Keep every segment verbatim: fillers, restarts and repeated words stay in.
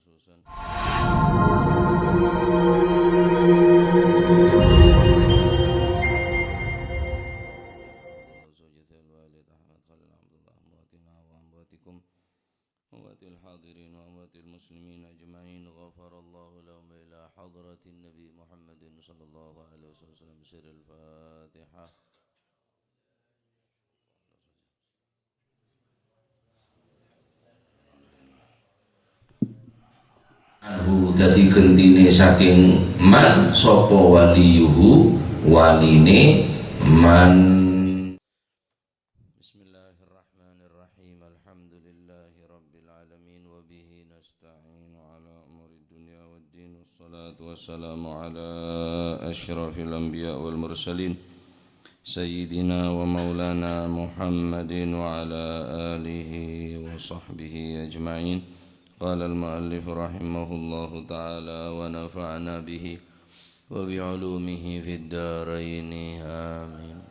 وأموات الحاضرين وأموات المسلمين أجمعين، غفر الله لهم، إلى حضرة النبي محمد صلى الله عليه وسلم، سر الفاتحة. Anhu, dadi ghentine saking man, sapa waliyuhu, waline man. Bismillahirrahmanirrahim. Alhamdulillahirabbil alamin, wa bihi nasta'inu ala umuri dunya waddin. Wassalatu wassalamu ala asyrafil anbiya wal mursalin, sayyidina wa maulana Muhammadin wa ala alihi wa sahbihi ajma'in. Qala al-muallif rahimahullahu ta'ala wa nafa'na bihi wa bi ulumihi fid daraini. Amin.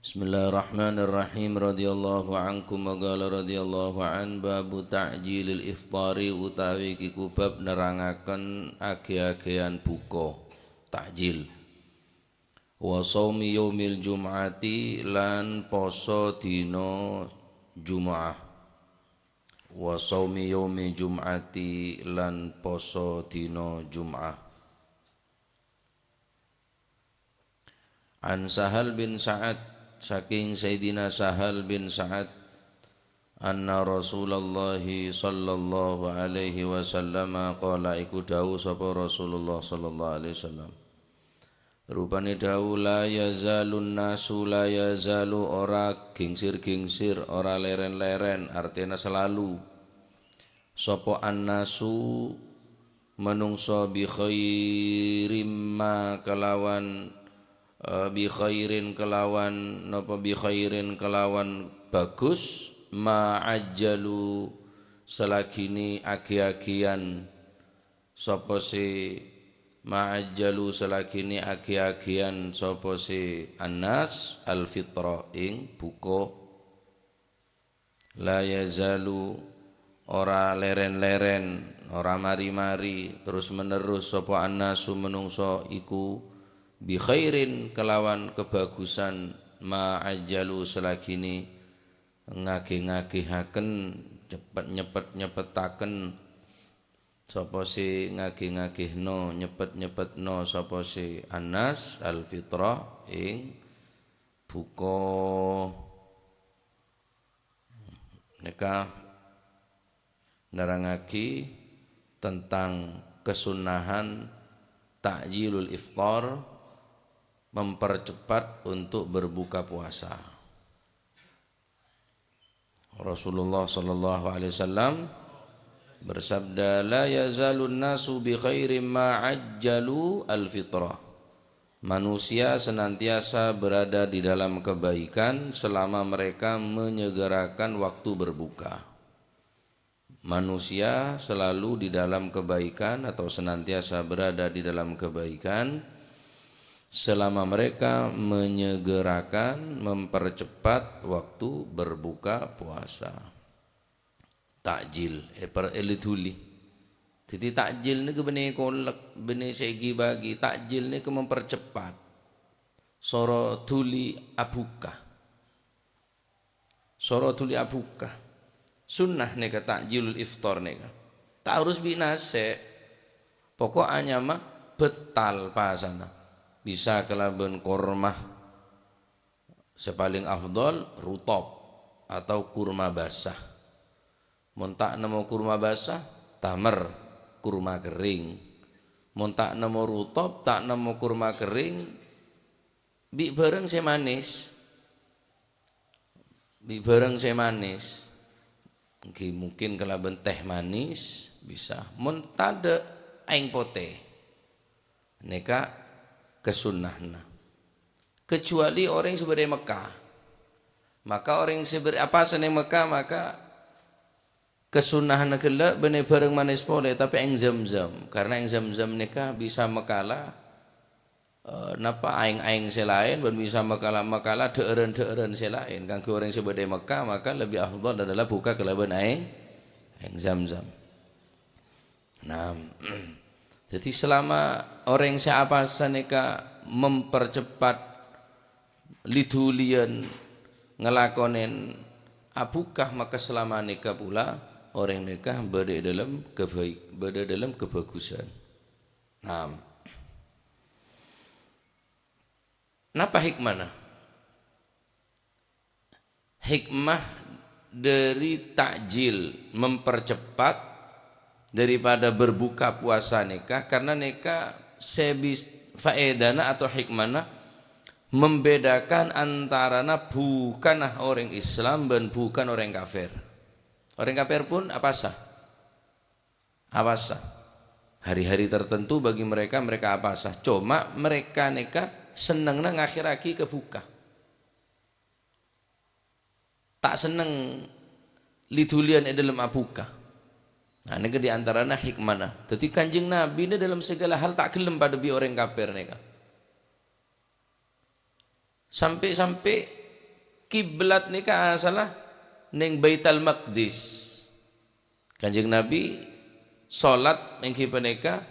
Bismillahirrahmanirrahim. Radhiyallahu ankum wa qala radhiyallahu an, babu ta'jilil iftari, utawi kiku bab nerangaken agi-agian buka, ta'jil. Wa shaumi yaumil jum'ati, lan poso dina Jum'ah. Wa shaumi yaumi jum'ati, lan poso dina Jum'ah. An Sahal bin Sa'ad, saking Sayyidina Sahal bin Sa'ad, anna Rasulullah sallallahu alaihi wasallam qala, iku dawuh sapa Rasulullah sallallahu alaihi wasallam. Rupane dawuh, "La yazalun nasu, la yazalu," ora gingsir-gingsir, ora leren-leren, artena selalu. Sapa annasu, manungsa, bi khairim ma kelawan, eh, bi khairin kelawan, napa bi khairin kelawan bagus, ma ajjalu, selagine agi-agian. Sapa se ma'ajjalu, selagine agi-agian sapa se annas, al-fitra, ing buka. La yazalu, ora leren-leren, ora mari-mari, terus-menerus sapa annasu, manungsa iku, bi khairin, kelawan kebagusan, ma'ajjalu, selagine ngage-ngagehaken, cepet nyepet-nyepetaken. Sapa se ngage-ngagehno, nyepet-nyepetno sapa se annas, al-fitrah, ing buka. Neka nerangagi tentang kesunnahan ta'jilul iftar, mempercepat untuk berbuka puasa. Rasulullah sallallahu alaihi wasallam bersabda, "La yazalun nasu bi khairin ma ajjalu al-fitrah." Manusia senantiasa berada di dalam kebaikan selama mereka menyegerakan waktu berbuka. Manusia selalu di dalam kebaikan atau senantiasa berada di dalam kebaikan selama mereka menyegerakan, mempercepat waktu berbuka puasa. Takjil, eh, per-, eh, dhuli. Jadi takjil niku benne kolek, benne segi bagi. Takjil niku mempercepat. Soro dhuli abuka. Soro dhuli abuka. Sunnah neka takjilul iftar neka. Tak harus bi' nase'. Pokok anyama betal pasana. Bisa kalaban korma. Se paling afdol rutob atau kurma basah. Mon ta' nemmo kurma basah, tamer, kurma kering. Mon ta' nemmo rutob, ta' nemmo kurma kering, bi' barang se manis. Bi' barang se manis. Enggi mungkin kalaban teh manis bisa. Mon tadha', aeng pote. Neka kesunnahna. Kecuali oreng se badha e Mekah. Maka oreng se ber-, apa se neng Mekah, maka kesunnahna gella' benne barang manis pole, tapi aeng Zamzam. Karena aeng Zamzam neka bisa mekala eh, napa aeng-aeng se laen ban bisa mekala-mekala dha'aran-dha'aran se laen. Kanggo oreng se badha e Mekah, maka lebih afdal adalah buka kalaban aeng, aeng Zamzam. Nah, dhâddhi selama orèng sè apasa nèka mempercepat li-dhuliyân ngalakonè abhuka, maka selama nèka pula orèng nèka bâdâ è dâlem kebaik-, bâdâ dâlem kabhâghusân. Nah, napa hikmana? Hikmah dari ta'jil, mempercepat daripada berbuka puasa nèka, karena nèka sè bis-, faèdana atau hikmana membedakan antarana bhukana orèng Islam bân bhukana orèng kafir. Orèng kafir pun apasa? Apasa. Hari-hari tertentu bagi mereka, mereka apasa. Coma mereka nèka sennengnga ngakhèrraghi ka bhuka. Ta' senneng li-dhuliyân è dâlem abhuka. Nah, nèka di antarana hikmana. Dhâddhi Kanjeng Nabi nè dâlem saghâlâ hal ta' ghellem padâ bi' orèng kafir nèka. Sampè'-sampè' kiblat nèka asalla neng Baitul Maqdis. Kanjeng Nabi sholat èngghi panèka,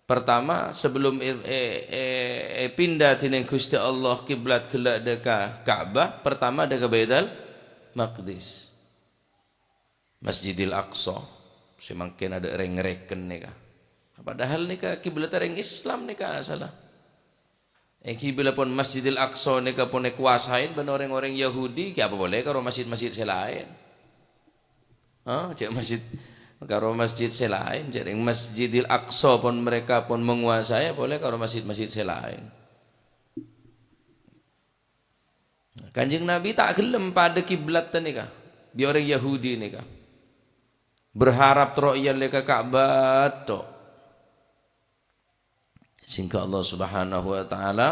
pertama, sebelum è-, è-, è-, èpinda dhinèng Ghustè Allah kiblat ghellâ' dâ' ka Ka'bah, pertama dâ' ka Baitul Maqdis. Masjidil Aqsa, sè mangkèn adâ' rèng-rèken nèka. Padahal nèka kiblatta rèng Islam nèka asalla. Èngghi bilâ pon Masjidil Aqsa nèka pon èkowasaè bân rèng-orèng Yahudi, ghi' apa polè karo masjid-masjid sè laèn. Hah? Jhâ' masjid, karo masjid sè laèn, jhâ' rèng Masjidil Aqsa pon mereka pon menguasai, polè karo masjid-masjid sè laèn. Kanjeng Nabi ta' ghellem padâ kiblatta nèka, bi' orèng Yahudi nèka. Berharap terro èyallè ka Ka'bah, tok. Sehingga Allah Subhanahu wa Ta'ala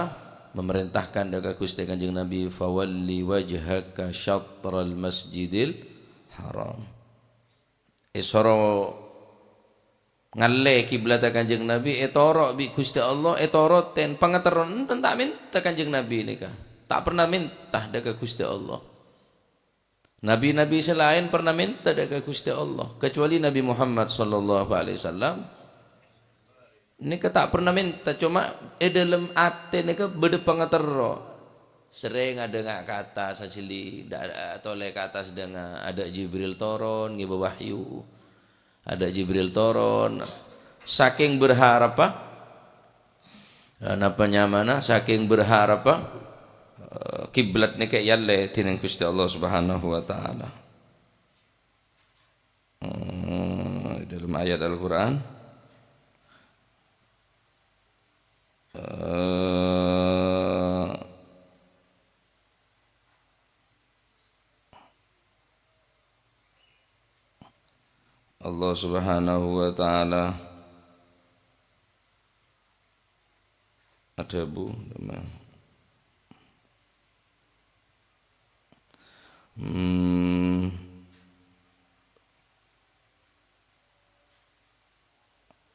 memerintahkan dâ' ka Ghustè Kanjeng Nabi, "Fawalli wajhaka syatral Masjidil Haram." Èsoro ngallè kiblatta Kanjeng Nabi, ètoro' bi' Ghustè Allah, ètoro' ten pangaterro, enten ta' mènta Kanjeng Nabi nèka. Ta' pernah mènta dâ' ka Ghustè Allah. Nabi-nabi sè laèn pernah mènta dâ' ka Ghustè Allah, kecuali Nabi Muhammad sallallahu alaihi wasallam. Nèka ta' pernah mènta, coma è dâlem atè nèka bâdâ pangaterro. Serrèng adhângnga' ka attas ajâli, dâ-, tolè ka attas dângnga', adâ' Jibril toron ngèbâ wahyu. Adâ' Jibril toron. Sakèng berharappa, eh, napa nyamana, sakèng berharappa, eh, kiblat nèka èyallè dhinèng Ghustè Allah Subhanahu wa Ta'ala. Hmm, dâlem ayat Al-Qur'an. Eh, Allah Subhanahu wa Ta'ala adhâbu, hmm,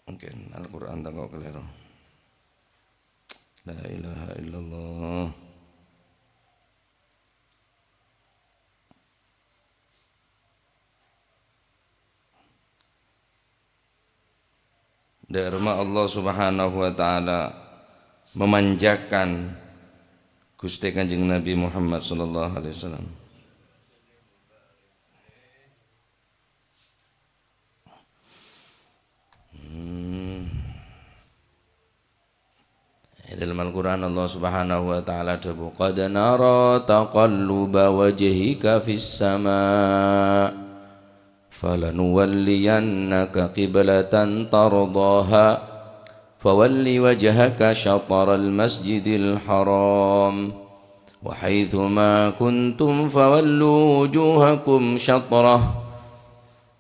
mungkin Al-Qur'an tako' kalèro. La ilaha illallah. Dâ' remma Allah Subhanahu wa Ta'ala memanjakan Ghustè Kanjeng Nabi Muhammad sallallahu alaihi wasallam. Hmm. È dâlem Al-Qur'an Allah Subhanahu wa Ta'ala adhâbu, "Qad nara taqalluba wajhika fis sama', falanuwalliyannaka qiblatan tardaha, fawalli wajhaka syatral masjidil haram, wa haitsu ma kuntum fawallu wujuhakum syatrah."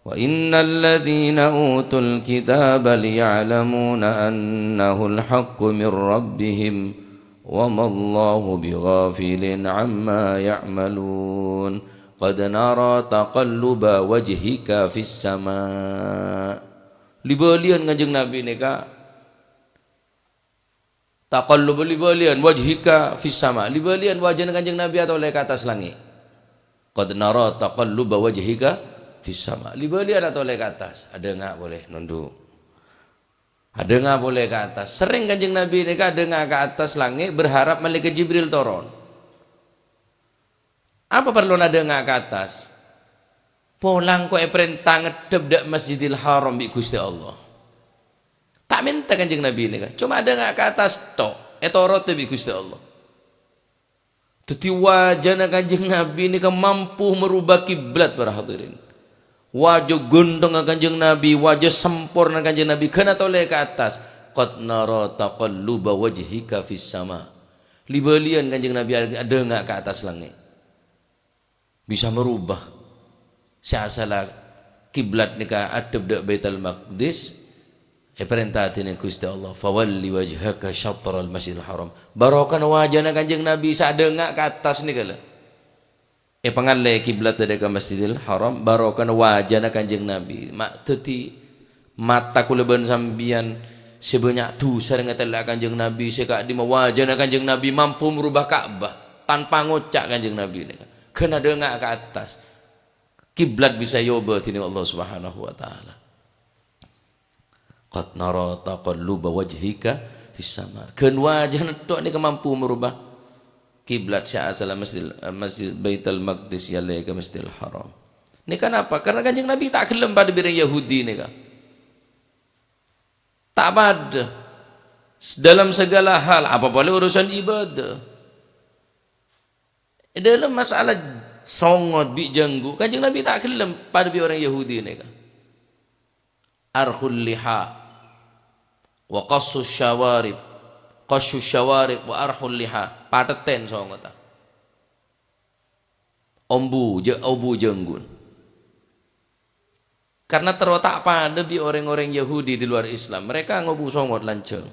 "Wa innal ladzina utul kitaba liya'lamuna annahul haqqu mir rabbihim, wa mallahu bighafilin amma ya'malun. Qad nara taqalluba wajhika fis sama'." Li-bâliyân Kanjeng Nabi nèka. Taqalluba, li-bâliyân, wajhika fis sama'. Li-bâliyân wajhâna Kanjeng Nabi atolè ka attas langngè'. Qad nara taqalluba wajhika fis sama'. Li-bâliyân atolè ka attas. Adhângnga' polè, nondhu'. Adhângnga polè ka attas. Serrèng Kanjeng Nabi nèka adhângnga ka attas langngè' berharap Malaèkat Jibril toron. Apa parlona adhângnga ka attas? Pola engko' èparènta ngeddhep dâ' Masjidil Haram bi' Ghustè Allah. Ta' mènta Kanjeng Nabi nèka, coma adhângnga ka attas tok, ètorodhi bi' Ghustè Allah. Dhâddhi, wajana Kanjeng Nabi nèka mampu merubah kiblat, para hadirin. Wajah ghântengnga Kanjeng Nabi, wajah samporna Kanjeng Nabi, ghâna tolè ka attas. "Qad nara taqalluba wajhika fis sama." Li-bâliyân Kanjeng Nabi adhângnga ka attas langngè'. Bisa merubah. Sè asalla kiblat nèka adhep dâ' Baitul Maqdis, èparènta dhinèng Ghustè Allah, "Fawalli wajhaka syatral Masjidil Haram." Barokana wajana Kanjeng Nabi sè adhângnga ka attas nèka la. Èpangallè kiblat dâri ka Masjidil Haram, barokana wajana Kanjeng Nabi. Ma-, dhâddhi mata kaulâ bân sampèyan sè bânnya' dhusa rèng atella' Kanjeng Nabi, sè ka'dimma wajana Kanjeng Nabi mampu merubah Ka'bah tanpa ngoca' Kanjeng Nabi nèka. Ghâna adhângnga ka attas. Kiblat bisa èobâ dhinèng Allah Subhanahu wa Ta'ala. "Qad nara taqalluba wajhika fis sama." Ghân wajana tok nèka mampu merubah kiblat sè asalla Masjid, Masjid Baitul Maqdis èallè ka Masjidil Haram. Nèka napa? Karena Kanjeng Nabi ta' ghellem padâ bi' rèng Yahudi nèka. Ta' padâ. Dalam segala hal, apa polè urusan ibadah. È dâlem masalah songot bi' jhângghu', Kanjeng Nabi ta' ghellem padâ bi' orèng Yahudi nèka. Arhul liha wa qassus syawarib, qassus syawarib wa arhul liha, pathèttèn songotta. Ombu, jhâ-, obu jhângghu'na. Karena terro ta' padâ bi' orèng-orèng Yahudi di luar Islam. Mereka ngobu songot lanjhâng.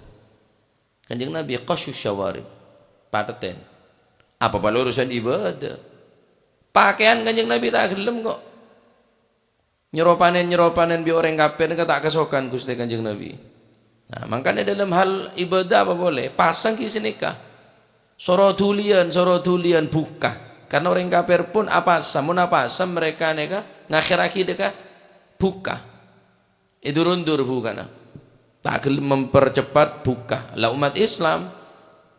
Kanjeng Nabi qassus syawarib, pathèttèn. Apa polè urusan ibadah? Pakaian Kanjeng Nabi ta' ghellem kok. Nyèro-panèn-nyèro-panèn bi' orèng kafir nèka ta' kasokan Ghustè Kanjeng Nabi. Nah, mangkana dâlem hal ibadah apa polè? Pasa ghi' sanèka. Soro dhuliyân, soro dhuliyân bhuka. Karena orèng kafir pon apasa, mon apasa mereka nèka ngakhèrraghi dâ' ka bhuka. Èdur-ondur bhukana. Ta' ghellem mempercepat bhuka. Lah, umat Islam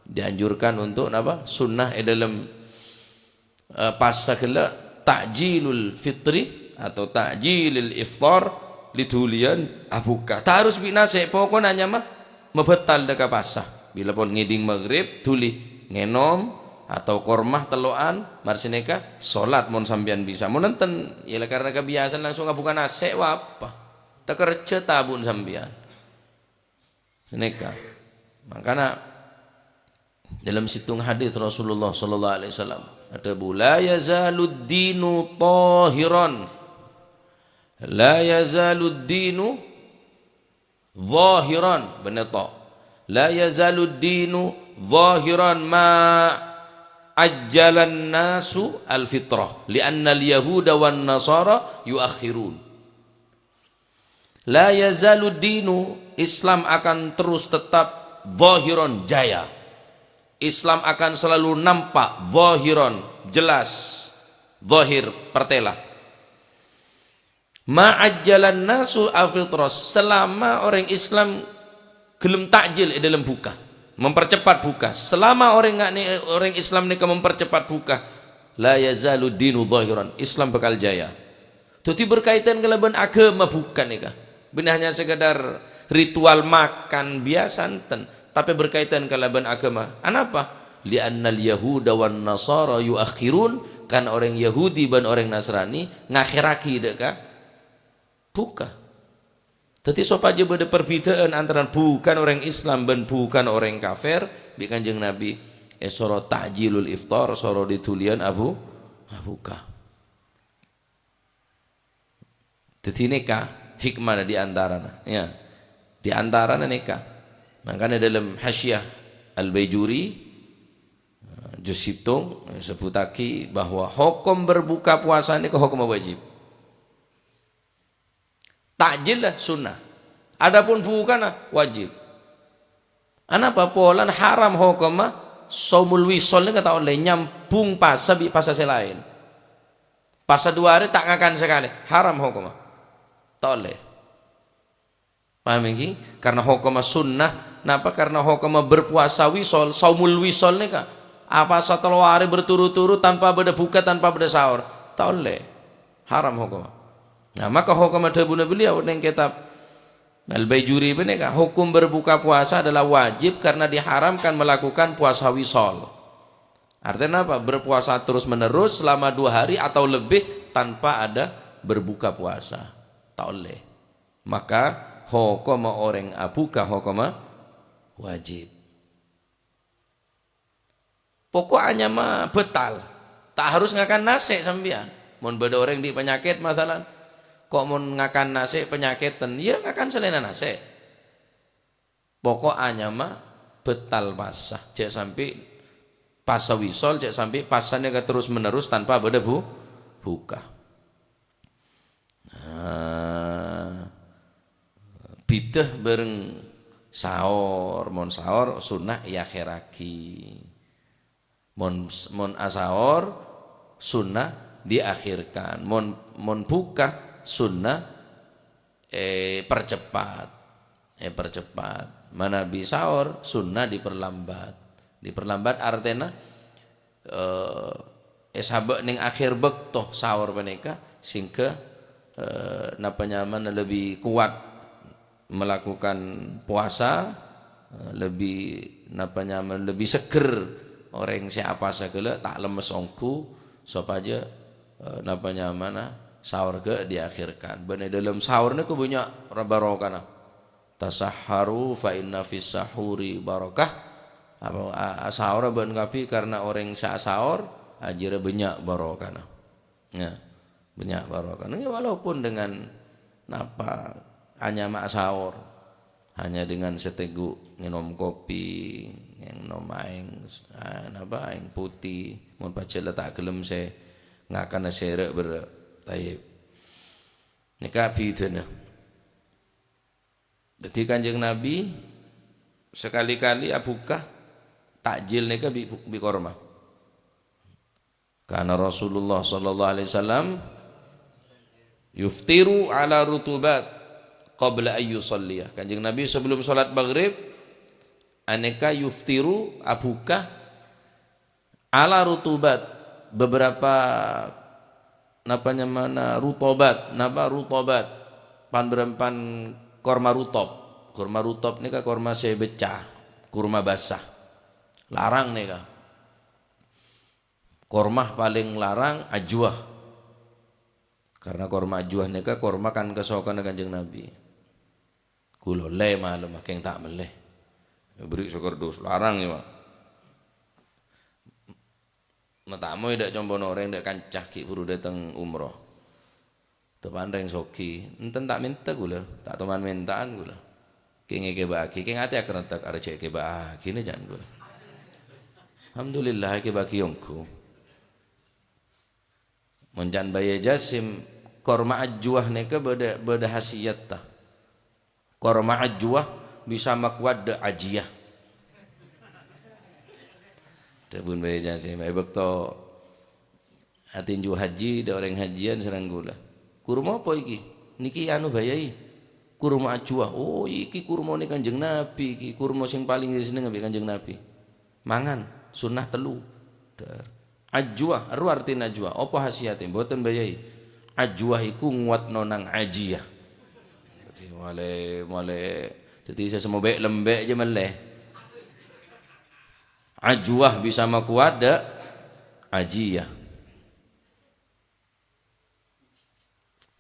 dianjurkan untuk napa? Sunnah è dâlem eh, pasa ghellâ' ta'jilul fitri atau ta'jilil iftar, li dhuliyân abhuka. Ta' harus bi' nasè', pokokna nyama mabhâtal dâ' ka pasa. Bilâ pon ngèdhing maghrib, dhuli ngènom atau korma tello'an, mar sanèka solat mon sampèyan bisa. Mon enten, ya karena kebiasaan langsung abhuka nasè', wa apa? Takerjhâ tabu'na sampèyan. Sanèka. Mangkana, dalam sèttong hadis Rasulullah sallallahu alaihi wasallam adhâbu, "La yazalud dinu tahiran. La yazalud dinu zahiran." Bânnè to. "La yazalud dinu zahiran ma ajjalan nasu al-fitrah. Li'annal yahuda wan nasara yuakhirun." La yazalud dinu, Islam akan terus tetap zahiron jaya. Islam akan selalu nampak zahiron, jelas, zahir, pertela. Ma ajjalan nasu al-fitrah, selama orèng Islam ghellem ta'jil è dâlem bhuka, mempercepat bhuka. Selama orèng nga'ni-, orèng Islam nèka mempercepat bhuka, la yazalud dinu zahiron, Islam bakal jaya. Dhâddhi berkaitan kalabân aghâma bhuka nèka. Bânnè hanya sekedar ritual makan biyasa enten, tapè berkaitan kalabân aghâma. Anapa? "Li'annal yahuda wan nasara yuakhirun," karena orèng Yahudi bân orèng Nasrani ngakhèrraghi dâ' ka bhuka. Dhâddhi sopajâ bâdâ perbedaan antara bhukana orèng Islam bân bhukana orèng kafir, bi' Kanjeng Nabi èsoro ta'jilul iftar, soro dhuliyân abhu-, abhuka. Dhâddhi nèka hikmana di antarana, ya. Di antarana nèka. Mangkana dâlem Hasyiah Al-Baijuri, juz sèttong, sebbhuttaghi bahwa hokom berbuka puasa nèka hokom wajib. Ta'jil la sunnah. Adapun bhukana wajib. Anapa? Polana haram hokomma saumul wisal nèka ta' ollè nyambhung pasa bi' pasa sè laèn. Pasa duwâ arè ta' ngakan sakalè, haram hokomma. Ta' ollè. Paham ènggi? Karena hokomma sunnah. Napa? Karena hokomma berpuasa wisol, saumul wisol nèka. Apasa tello arè berturut-turut tanpa bâdâ buka, tanpa bâdâ saor? Ta' ollè. Haram hokomma. Nah, maka hokomma dhâbuna beliau neng kitab Al-Baijuri panèka, hukum berbuka puasa adalah wajib karena diharamkan melakukan puasa wisol. Artinya apa? Berpuasa terus-menerus selama dua hari atau lebih tanpa ada berbuka puasa. Ta' ollè. Maka hokomma orèng abuka hokomma wajib. Pokok anyama bhâtal. Ta' harus ngakan nasè' sampèyan. Mon bâdâ orèng andi' panyakèt, masalan, kok mon ngakan nasè' panyakèten, iyâ ngakan salaènna nasè'. Pokok anyama bhâtal pasa. Jhâ' sampè' pasa wisol, jhâ' sampè' pasana ka terus-menerus tanpa bâdâ bu-, buka. Nah, bhidhâ bhâreng saor. Mon saor sunnah èakhèrraghi. Mon, mon asaor sunnah diakhirkan. Mon, mon buka sunnah, eh, percepat. Eh, percepat. Manabi saor sunnah diperlambat. Diperlambat artèna eh, èsabâ' neng akhèr bâkto saor panèka, sehingga, eh, napa nyamana lebbi kowat melakukan puasa, eh, lebbi, napa nyamana, lebbi seger orèng sè apasa ghellâ', ta' lemmes ongghu, sopajâ, eh, napa nyamana, saor ghâ' diakhirkan. Bân è dâlem saor nèko bânnya' ra-, barokana. "Tasahharu fa inna fis sahuri barakah." Apa, a-, asaora bân kabbhi karena orèng sè asaor, ajiyâ bânnya' barokana. Ya, bânnya' barokana. Ya, walaupun dengan napa, anyama asaor, hanya dengan seteguk ngènom kopi, ngènom aèng, ah, napa, aèng putih, mon pajhât la ta' ghellem sè ngakana sè rè'-berrè'. Tayyib. Nèka bhidhâna. Dhâddhi, Kanjeng Nabi sakali-kali abuka takjil nèka bi', bi' korma. Karena Rasulullah sallallahu alaihi wasallam yuftiru ala rutubat qabla an yusalliya. Kanjeng Nabi sebelum salat maghrib, anèka yuftiru, abuka, ala rutubat, beberapa, napa nyamana, rutobat, napa rutobat, pan-, berempan korma rutob. Korma rutob nèka korma sè becca, korma basa. Larang nèka. Korma palèng larang ajwa. Karena korma ajwa nèka korma kan kasokanna Kanjeng Nabi. Kulâ lè malem, kèng ta' mellè. Bherri' sakardus, larang, yâ, Pak. Matamoy dâ' compo'na orèng, dâ' kanca ghi' buru dâteng umroh. Topan rèng soghi, enten ta' mènta kulâ, ta' toman mènta'an kulâ. Kèng èkèbâ'âghi, kèng atè akarentek, arè jhâ' èkèbâ'âghi nè jhân kulâ. Alhamdulillah, èkèbâ'âghi ongghu. Mon can Bâjâ Jasim, korma ajwa nèka bâdâ, bâdâ khasiyatta. Korma ajwa bisa makowa dâ' ajiyah. Dhâbuna Bâjâ Jasim, è bâkto atinju haji, dâ' orèng hajiyân sareng kulâ. "Kurma apa iki?" "Nèkè anu, Bâjâ, i. Kurma ajwa." "Oh, iki kurmana Kanjeng Nabi, iki kurma sè palèng èsennengngè bi' Kanjeng Nabi." Mangan, sunnah tello. Dar. Ajwa, ro artèna ajwa. Apa khasiyatta? Mboten, Bâjâ. Ajwa iku nguwatno nang ajiyah. Dâddhi, malè, malè, dâddhi sè semobek lembek jâ mellè. Ajwa bisa makowa dâ' ajiyah.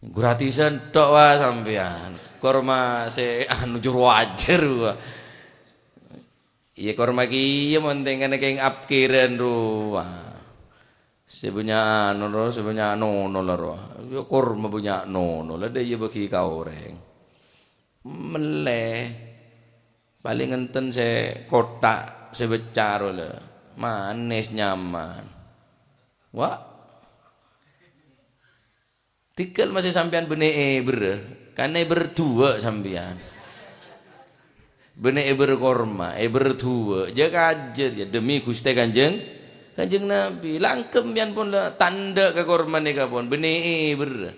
Gratisan tok, wa, sampèyan. Korma sè anu juru ajâr, wa. Iyâ, korma kèya montengan kèng apkiran, ro, wa. Sè bânnya' anu, ro, sè bânnya' nono, la, ro. Iyâ, korma bânnya' nono, la, dâ' iyâ bâgi ka orèng. Mellè. Palèng enten sè kothak, sè becca, ro, la. Manès, nyaman. Wa. Tèghâl masè sampèyan bânnè èbherrâ, kan èbherrâ duwâ' sampèyan. Bânnè èbherrâ korma, èbherrâ duwâ', jâ kajâr, yâ, demi Ghustè Kanjeng, Kanjeng Nabi. Langkem yân pon la tandhâ ka korma nèka pon, bânnè èbherrâ.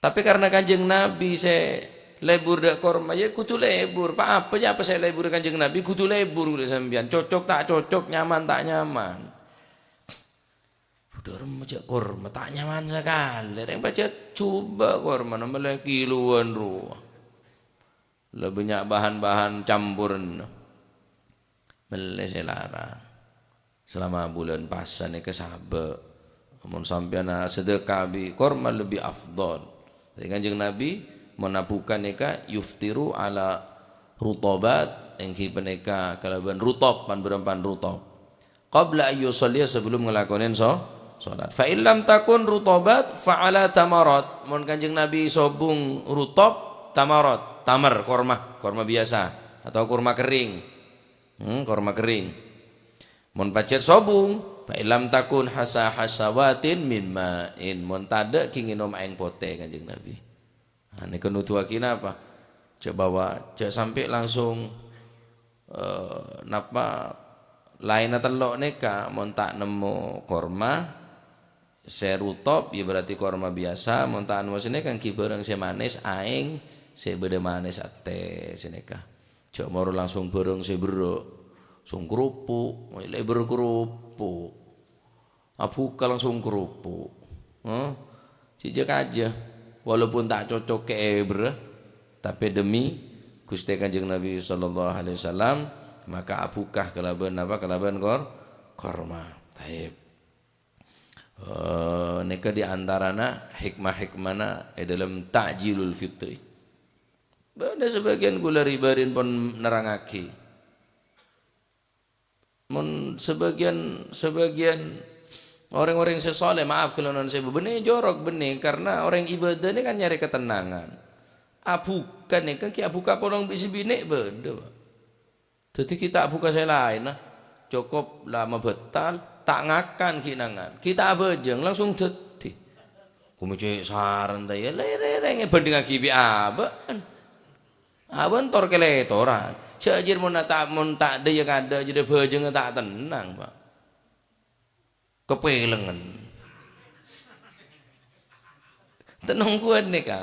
Tapè karna Kanjeng Nabi sè Lebur dâ' korma, ya kodhu lebur. Pa-, apa jâ' apa sè lebur Kanjeng Nabi, kodhu lebur kaulâ sampèyan. Cocok ta' cocok, nyaman ta' nyaman. Budhâ remma jâ' korma, ta' nyaman sakalè. Rèng pajhât jhubâ' kormana mellè kiloan rowa. La bânnya' bahan-bahan camporanna. Mellè sè larang. Salama bulân pasa nèka sabâ'. Mon sampèyan sedekah bi' korma lebbi afdhal. Dhâddhi Kanjeng Nabi, mon abuka nèka yuftiru ala rutabat, èngghi panèka kalabân rutab, pan-bârâmpan rutab. Qabla an yusalliya, sebelum ngalakonè so-, salat. Fa in lam takun rutabat, fa ala tamarat. Mon Kanjeng Nabi sobung rutab, tamarat, tamar, korma, korma biyasa, atau korma kering. Hmm, korma kering. Mon pajhât sobung, fa in lam takun hasa hasawatin min ma'in. Mon tadâ' ghi ngènom aèng potè Kanjeng Nabi. Nah, nèka nuduwaghi napa? Jhâ' bâ-, jhâ' sampè' langsung, eh, napa, laènna tello' nèka, mon ta' nemmo korma sè rutab, ya berarti korma biyasa, mon ta' nemmo sè nèka èngghi bârâng sè manis, aèng sè bâdâ manis atè sè nèka. Jhâ' moro langsung bârâng sè berrâ', langsung kerupuk, lè berrâ' kerupuk. Abuka langsung kerupuk. Hah? Jhâ' jâ-kajâ. Walaupun ta' cocok ka èberrâ, tapè demi Ghustè Kanjeng Nabi sallallahu alaihi wasallam, maka abuka kalabân apa? Kalabân kor-, korma. Taib. Eh, nèka di antarana hikmah-hikmana è dâlem ta'jilul fitri. Bâdâ sabâgiyân kaulâ ri-, bâri'na pon nerrangngaghi. Mon sabâgiyân, sabâgiyân orèng-orèng sè soleh, maaf, kaulâ nuwun sèbu, bânnè jorok, bânnè, karna orèng ibadah nè kan nyarè katennangan. Abuka nèka ghi' abuka polong bi' sè binè' bâdâ, Pak. Dhâddhi ghi' ta' abuka sè laènna. Cokop la mabâtal, ta' ngakan ghi' nangan. Ghi' ta' abhâjâng, langsung dhâddhi. Komè cè' sarèn ta' iyâ, lèrèng èbhândhingngaghi bi' abâ'na. Abâ'na tor kalètoran. Jhâ' jârèya mon ta', mon ta' dâ' iyâ kadâ' jârèya bhâjângnga ta' tennang, Pak. Kapèlengngen. Tennang kowat nèka.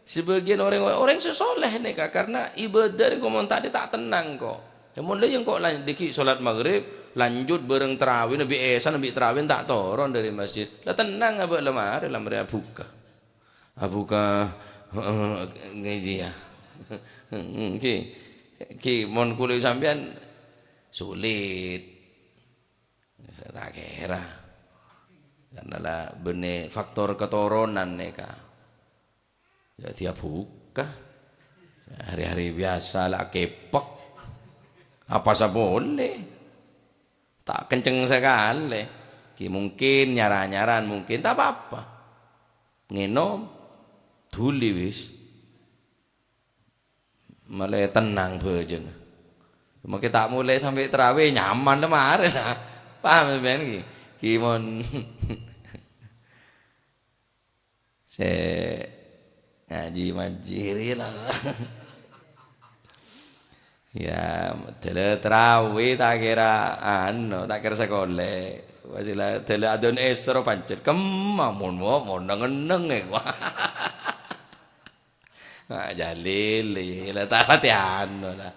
Sabâgiyân orèng, orèng sè soleh nèka, karna ibadah rèng kok mon ta' dâ' ta' tennang kok. Ya, mon la iyâ engko' lan-, dâgghi' sholat maghrib, lanjut bâreng tarawihna bi' èsana bi' tarawihna ta' toron dâri masjid. La tennang abâ' la marè, la marè abuka. Abuka, heeh, ngajiyâ. Ki, ki, mon kulâ sampèyan sulit. Sè ta' kèra. Karna la bânnè faktor katoronan nèka. Dhâddhi abuka. Hari-hari biyasa la akèpèk. Apa sapolè. Ta' kenceng sakalè. Ki mungkin nyara-nyaran mungkin ta' pa-apa. Ngènom. Dhuli wis. Malè tennang bhâjângnga. Mangkè ta' molè sampè' tarawih, nyaman la marè la. Paham sampèyan ki? Ki mon sè ngajhi manjhiri la. Ya, dâlâ tarawih ta' kèra anu, ta' kèra sakolè. Wasilah dâlâ adon èsoro pancèt. Kemma mon, mon neng-enneng, eh. Wah. Ma' Jalil, iyâ, la ta' matè anu, la.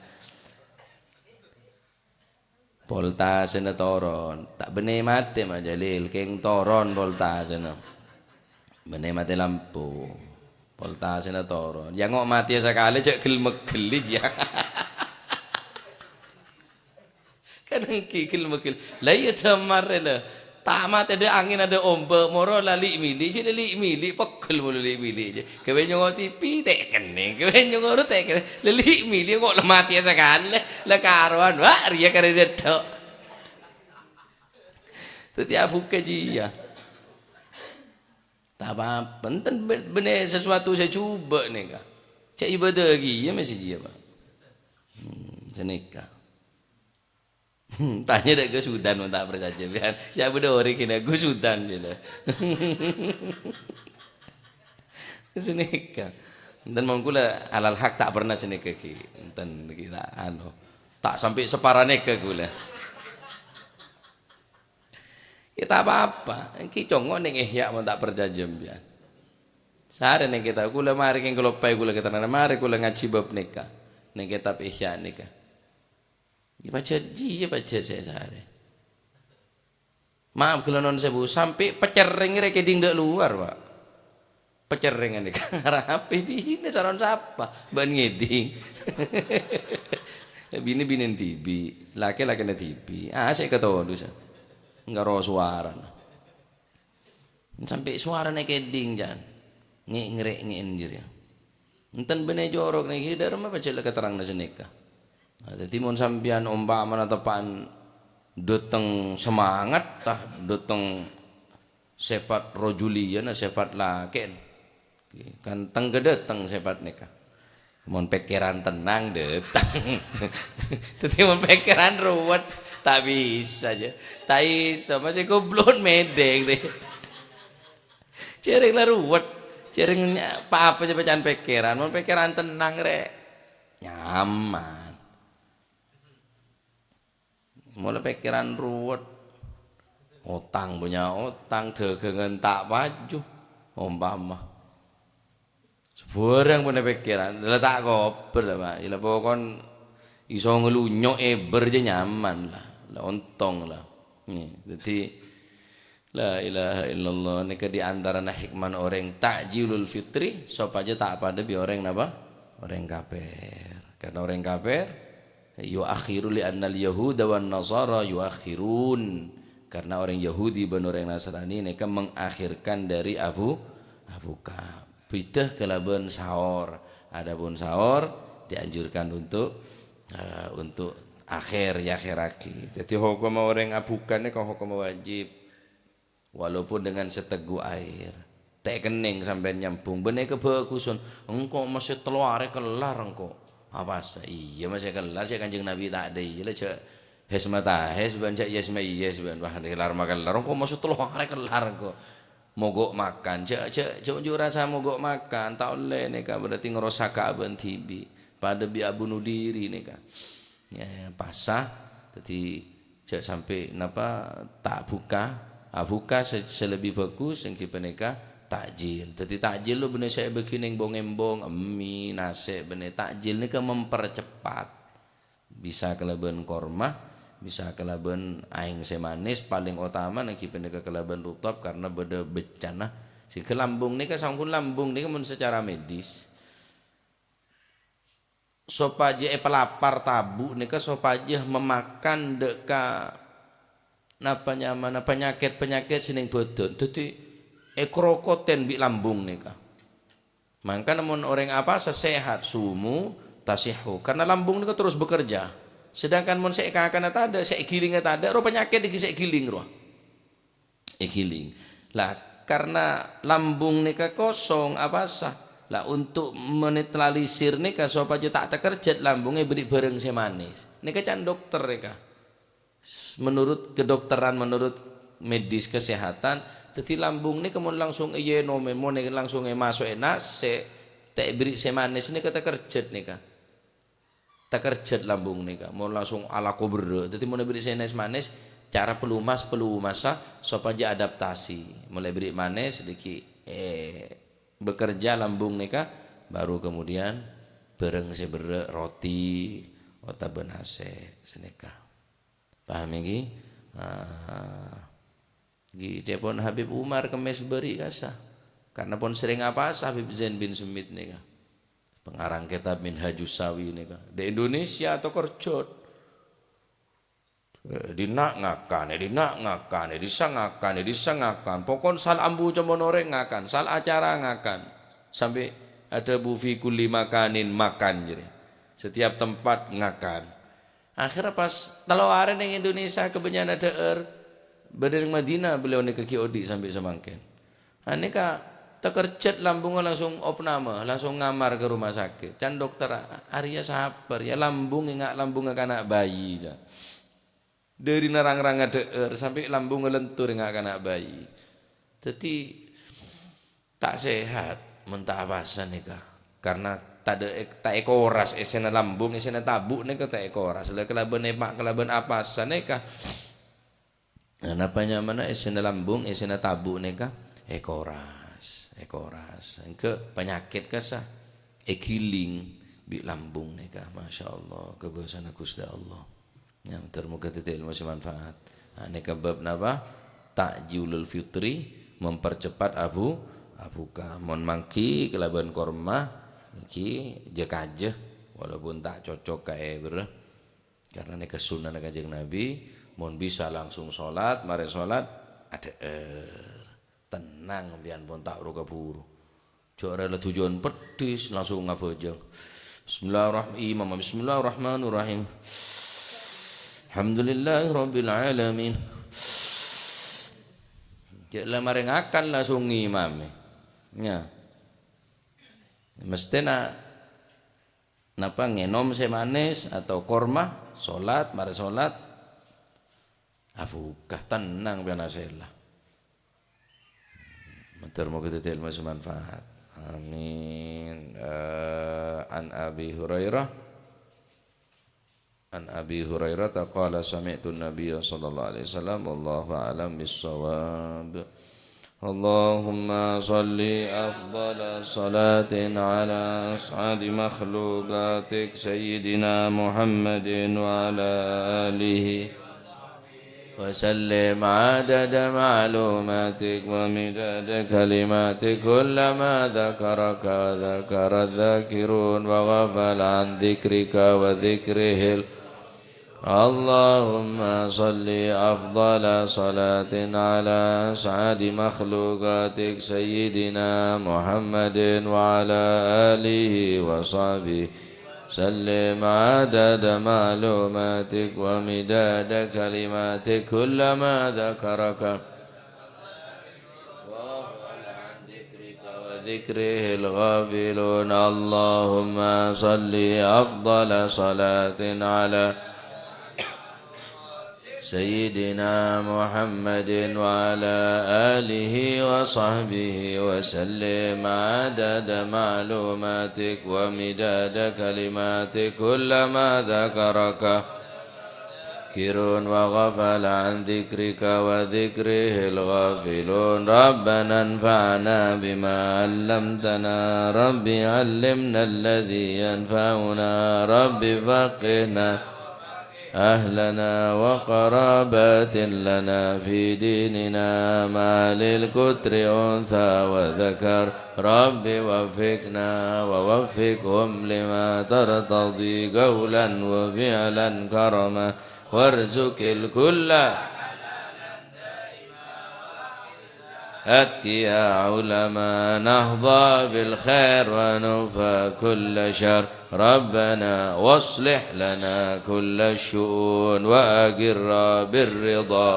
Voltasena toron. Ta' bânnè matè, Ma' Jalil. Kèng toron voltasena. Bânnè matè lampu. Voltasena toron. Yâ, ngo' matèya sakalè, jhâ' ghel-megghel, iyâ. Kan èngghi ghel-megghel. La iyâ, damar, la. Ta' matè dâ' angèn, adâ' ombâ', moro la li'-mili', jhâ' la li'-mili', pegghel molo li'-mili', jhâ'. Ghâbây nyongo' T V, ta' kennèng. Ghâbây nyongo' ro, ta' kennèng. La li'-mili', kok la matèya sakalè. La karowan, wa', rèya karè dâddhâ'. Dhâddhi abuka jiyâ. Ta' pa-apa, enten bâ-, bânnè sesuatu sè jhubâ' nèka. Jhâ' ibâdâ'âghi, iyâ, mè' sè jiyâ, Pak. Hmm, sanèka. Tanya dâ' Gus Sudan, mon ta' parcajâ, biar. Ya, bâdâ orèng kènè Gus Sudan, gitu. Sanèka. Enten mon kulâ alal haq ta' pernah sanèka, ghi. Enten, ghi, ta', anu, ta' sampè' sapara nèka kulâ. Ya, ta' pa-apa. Èngghi congo' neng Ihya mon ta' parcajâ sampèyan. Sarè neng kètab, kaulâ marè kèng kaloppaè kaulâ keterangan, marè kaulâ ngajhi bab nèka. Neng kètab Ihya nèka. Yâ pajhât, iyâ pajhât sè sarè. Maaf ghellâ' non sewu, sampè' pacerrèng rè kèdhing dâ' lowar, Pak. Pacerrèngan nèka ngarapè dinah saron sapa? Bân ngèdhing. Binè-binèn dhibi', lakè-lakèna dhibi'. Ah, sè katodus. Enggak ro sowarana. Sampè' sowarana kèdhing, can. Ngè'-ngerè' ngè'en jârèya. Enten bânnè corok nèka, dâremma pajhât la katerrangnga sanèka. Nah, dhâddhi mon sampèyan ompamana teppa'an dâteng semangat, tah dâteng sèfat rajuliyana, sèfat lakè'en. Kan tengka dâteng sèfat nèka. Mon pèkkèran tennang, dâteng. Dhâddhi mon pèkkèran ruwet, ta' bisa jâ. Ta' iso, masih goblon mèdheng, deh. Jhârèng la ruwet. Jhârèng nya-, pa-apa jâ bâcaan pèkkèran. Mon pèkkèran tennang, rè, nyaman. Mula pèkkèran ruwet. Otang punya otang, dâgângan ta' paju. Ompama. Sabhârâng punya pèkkèran, la ta' kobâr la, Pak. Ila pokon iso ngelunyo' èbâr jâ nyaman la. La ontong la. Nih, dhâddhi La ilaha illallah, nèka di antarana hikmah orèng ta'jilul fitri, sopajâ ta' padâ bi' orèng napa? Orèng kafir. Karena orèng kafir, yu'akhiru li annal yahuda wan nasara yu'akhirun. Karena orèng Yahudi bân orèng Nasrani nèka mengakhirkan dari abu-, abuka. Bhidhâ kalabân saor. Adapun saor dianjurkan untuk, eh, untuk akhir, yâ akhiraghi. Dhâddhi hokomma orèng abuka nèka hokomma wajib. Walaupun dengan seteguk air. Ta' kennèng sampèyan nyambung. Bânnè kabhâghusân. Engko' masè tello arè kellar engko'. Apasa? Iyâ, masè kellar, sè Kanjeng Nabi ta' dâ' iyâ la jâ' hes ma ta hes bân jâ' yes ma yes bân. Wah, kellar ma kellar. Engko' masè tello arè kellar engko'. Mogok makan. Jâ', jâ', jâ' unjuk rasa mogok makan. Ta' ollè nèka berarti ngrosak ka abân dhibi'. Padâ bi' abunuh diri nèka. Ya, pasa. Dhâddhi, jâ' sampè' napa ta' buka. Abuka sè, sè lebbi bhâghus èngghi panèka ta'jil. Dhâddhi ta'jil lo bânnè sè èbâghi neng bong-embong, emmi, nasè' bânnè. Ta'jil nèka mempercepat. Bisa kalabân korma, bisa kalabân aèng sè manis, paling otama èngghi panèka kalabân rutab karena bâdâ beccana. Sehingga lambung nèka, sampun lambung nèka mon secara medis. Sopajâ èpalapar tabu' nèka sopajâ memakan dâ' ka, napa nyamana, panyakèt-panyakèt sè neng bâdân. Dhâddhi èkrokotèn bi' lambung nèka. Mangkana mon orèng apasa sehat, sumu, tasihhu. Karena lambung nèka terus bekerja. Sedangkan mon sè èkakana tadâ', sè èghilinga tadâ', rowa panyakèt èghi sè èghiling rowa. Èghiling. Lah, karena lambung nèka kosong, apasa? Lah, untuk menetralisir nèka sopajâ ta' takerjhât lambung èberri' bhârâng sè manis. Nèka can dokter nèka. Menurut kedokteran, menurut medis kesehatan, dhâddhi lambung nèka mon langsung èyènomè, mon langsung èmaso'è nasè', ta' èberri' sè manis nèka takerjhât nèka. Takerjhât lambung nèka, mon langsung alako berrâ'. Dhâddhi mon èberri' sè nes-manes, cara pelumas-pelumasa sopajâ adaptasi. Molaè èberri' manes, dhâggi', eh, bekerja lambung nèka, baru kemudian bhârâng sè berrâ', roti, otabâ nasè', sanèka. Paham èngghi? Ah. Ghi, ca'èpon Habib Umar Kemmes bâri' kasa. Karena pon serrèng apasa Habib Zain bin Smit nèka. Pengarang kitab Minhajus Sawi nèka. Di Indonesia atau kerjot. Eh, dinna' ngakan, eh, dinna' ngakan, eh, dissa' ngakan, eh, dissa' ngakan. Pokon sal ambu coma orèng ngakan, sal acara ngakan. Sampai ada bu fi kulli makanin makan jadi. Setiap tempat ngakan. Akhirnya pas tello arè neng Indonesia kebanyakan ada er, bâdâ neng Madinah beliau nèka ghi' odi' sampai samangkèn. Anèka takerjhât lambungnga langsung opname, langsung ngamar ka rumah sakit. Can dokter, "Arèya sapa rèya? Lambung enga' lambung kana' bayi," can. Dâri narang-rang ada er sampai lambungnga lentur enga' kana' bayi. Dhâddhi, Ta' sehat mon ta' apasa nèka. Karena tadâ' ek-, ta' èkoras èssèna lambung, èssèna tabu' nèka ta' èkoras. La kalabân epa-, kalabân apasa nèka. Nah, napa nyamana èssèna lambung, èssèna tabu' nèka èkoras. Èkoras. Engko' panyakèt kassa ègiling bi' lambung nèka. Masya Allah, kobâsana Ghustè Allah. Ya, moghâ-moghâ dhâddhi èlmo sè manfaat. Nah, nèka bab napa? Ta'jilul fitri, mempercepat abu-, abuka. Mon mangghi kalabân korma, nèka jâ-kajâ, walaupun ta' cocok ka èbârrâ. Karena nèka sunnana Kanjeng Nabi, mon bisa langsung sholat, marè sholat, adhâ'âr. Tenang, sampèyan pon ta' ro-kaburu. Jhâ' rèla dhujân peddhis, langsung ngabhâjâng. Bismillahirrahmanirrahim. Imam, bismillahirrahmanirrahim. Alhamdulillahirabbil alamin. Jhâ' la marè ngakan langsung ngimamè. Ya. Mesthèna napa, ngènom sè manis atau korma, sholat, marè sholat, abuka, tenang, bân asèla. Mator moghâ dhâddhi èlmo sè manfaat. Amin. Eh, an Abi Hurairah, an Abi Hurairah qala sami'tu Nabiyya sallallahu alaihi wasallam, wallahu a'lam bissawab. اللهم صل أفضل صلاة على أسعد مخلوقاتك سيدنا محمد وعلى آله وسلم عدد معلوماتك ومداد كلماتك، كلما ذكرك وذكر الذاكرون وغفل عن ذكرك وذكره ال-، اللهم صل أفضل صلاة على أسعد مخلوقاتك سيدنا محمد وعلى آله وصحبه سلم عدد معلوماتك ومداد كلماتك، كلما ذكرك وغفل عن ذكرك وذكره الغافلون. اللهم صل أفضل صلاة على سيدنا محمد وعلى آله وصحبه وسلم عدد معلوماتك ومداد كلماتك، كلما ذكرك الذاكرون وغفل عن ذكرك وذكره الغافلون. ربنا انفعنا بما علمتنا، رب علمنا الذي ينفعنا، رب فقهنا أهلنا وقرابات لنا في ديننا مع أهل القطر أنثى وذكر. رب وفقنا ووفقهم لما ترتضي قولا وفعلا كرما، وارزق الكل أتقياء علماء نحظى بالخير ونكفى كل شر. ربنا واصلح لنا كل الشؤون وأقر بالرضا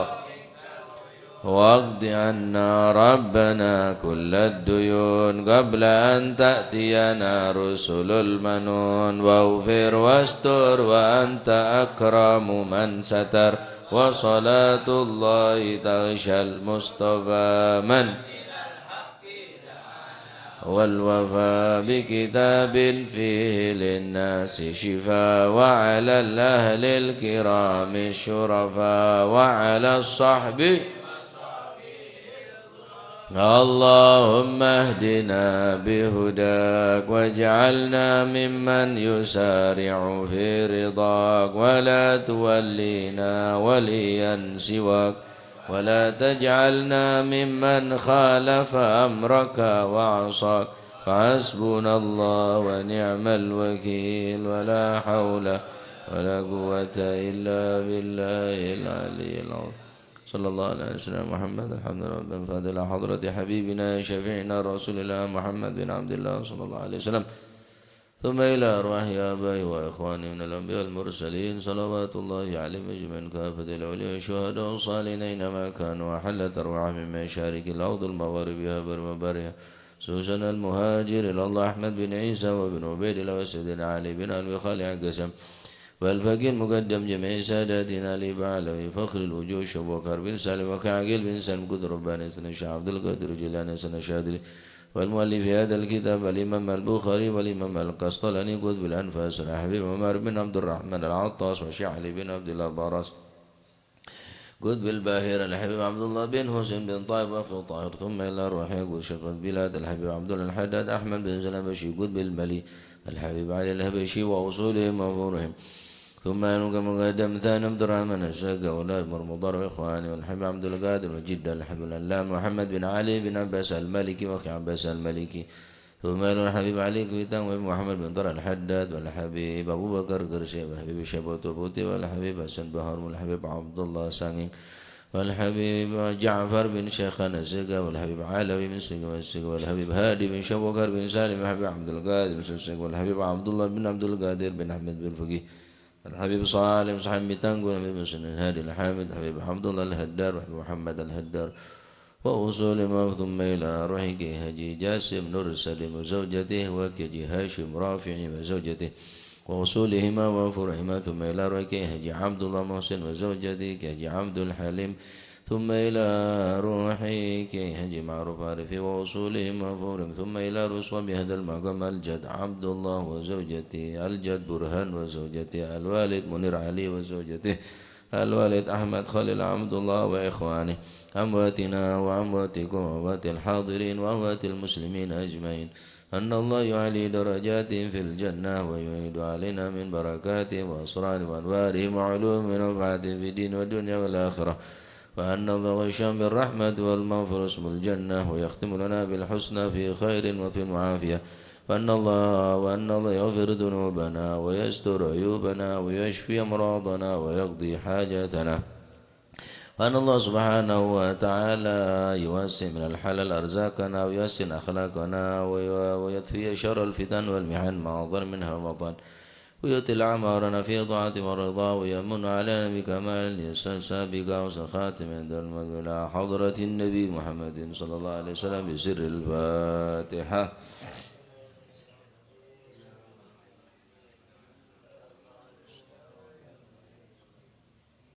واقض عنا ربنا كل الديون قبل أن تأتينا رسل المنون واغفر واستر وأنت أكرم من ستر وصلاة الله تغشى المصطفى من والوفاء بكتاب فيه للناس شفاء وعلى الأهل الكرام الشرفاء وعلى الصحب اللهم اهدنا بهداك واجعلنا ممن يسارع في رضاك ولا تولينا وليا سواك ولا تجعلنا ممن خالف أمرك وعصاك. فحسبنا الله ونعم الوكيل ولا حول ولا قوة إلا بالله العلي العظيم. صلى الله على سيدنا محمد. الحمد لله رب العالمين. إلى حضرة حبيبنا شفيعنا رسول الله محمد بن عبد الله صلى الله عليه وسلم. ثم إلى أرواح آبائه وإخوانه من الأنبياء والمرسلين صلوات الله عليهم أجمعين كافة الأولياء والشهداء والصالحين أينما كانوا وحلت أرواحهم من مشارق الأرض المغاربها برمبارها خصوصا المهاجر إلى الله أحمد بن عيسى وابن عبيد الله وسيدنا علي بن أبي خالد القاسم والفقيه المقدم جميع ساداتنا لبعلوي فخر الوجوه شبوكر بن سالم وكعقيل بن سالم قطب رباني سنة شيخ عبد القادر الجيلاني سنة شاذلي والمؤلف هذا الكتاب الإمام البخاري والإمام القسطلاني قطب الأنفاس الحبيب عمر بن عبد الرحمن العطاس والشيخ علي بن عبد الله باراس قطب الباهر الحبيب عبد الله بن حسين بن طيب أخي الطاهر، ثم إلى روح قدس شرف البلاد الحبيب عبد الله الحداد أحمد بن سلام بشير قطب الملي الحبيب علي الحبشي وأصولهم وفروعهم، ثم إلى المقدم ثاني عبد الرحمن السقا ولا عمر مضر وإخوانه والحبيب عبد القادر وجد الحبيب العلامة محمد بن علي بن عباس المالكي وأخي عباس المالكي، ثم إلى الحبيب علي كويتان والحبيب محمد بن طارق الحداد والحبيب أبو بكر قرسي والحبيب شبوت البوتي والحبيب حسن بهار والحبيب عبد الله سانجين والحبيب جعفر بن شيخان السقا والحبيب علوي بن سقا والسقا والحبيب هادي بن شبوكر بن سالم والحبيب عبد القادر بن سقا والحبيب عبد الله بن عبد القادر بن أحمد بن فقيه الحبيب صالح صاحب ميتانغ والحبيب حسن الهادي الحامد الحبيب عبد الله الهدار والحبيب محمد الهدار وأصول ما ثم إلى روح كي حجي جاسم نور السليم وزوجته وكي حجي هاشم رافعي وزوجته وأصولهما وفروعهما ثم إلى روح كي حجي عبد الله محسن وزوجته كي حجي عبد الحليم ثم إلى روح كي حجي معروف عارفي وأصولهم وفروعهم ثم إلى روح صاحب هذا المقام الجد عبد الله وزوجته الجد برهان وزوجته الوالد منير علي وزوجته الوالد أحمد خليل عبد الله وإخوانه أمواتنا وأمواتكم وأموات الحاضرين وأموات المسلمين أجمعين أن الله يعلي درجاتهم في الجنة ويعيد علينا من بركاتهم وأسرارهم وأنوارهم وعلومهم ونفعاتهم في الدين والدنيا والآخرة وأن الله يغشاهم بالرحمة والمغفرة واسم الجنة ويختم لنا بالحسنى في خير وفي معافية وأن الله وأن الله يغفر ذنوبنا ويستر عيوبنا ويشفي أمراضنا ويقضي حاجاتنا وأن الله سبحانه وتعالى يوسع من الحلال أرزاقنا ويحسن أخلاقنا وي- ويطفئ شر الفتن والمحن ما ظهر منها وبطن ويطيل أعمارنا في طاعته ورضاه ويمن علينا بكمال الإحسان السابق وحسن الخاتمة عند الموت إلى حضرة النبي محمد صلى الله عليه وسلم بسر الفاتحة.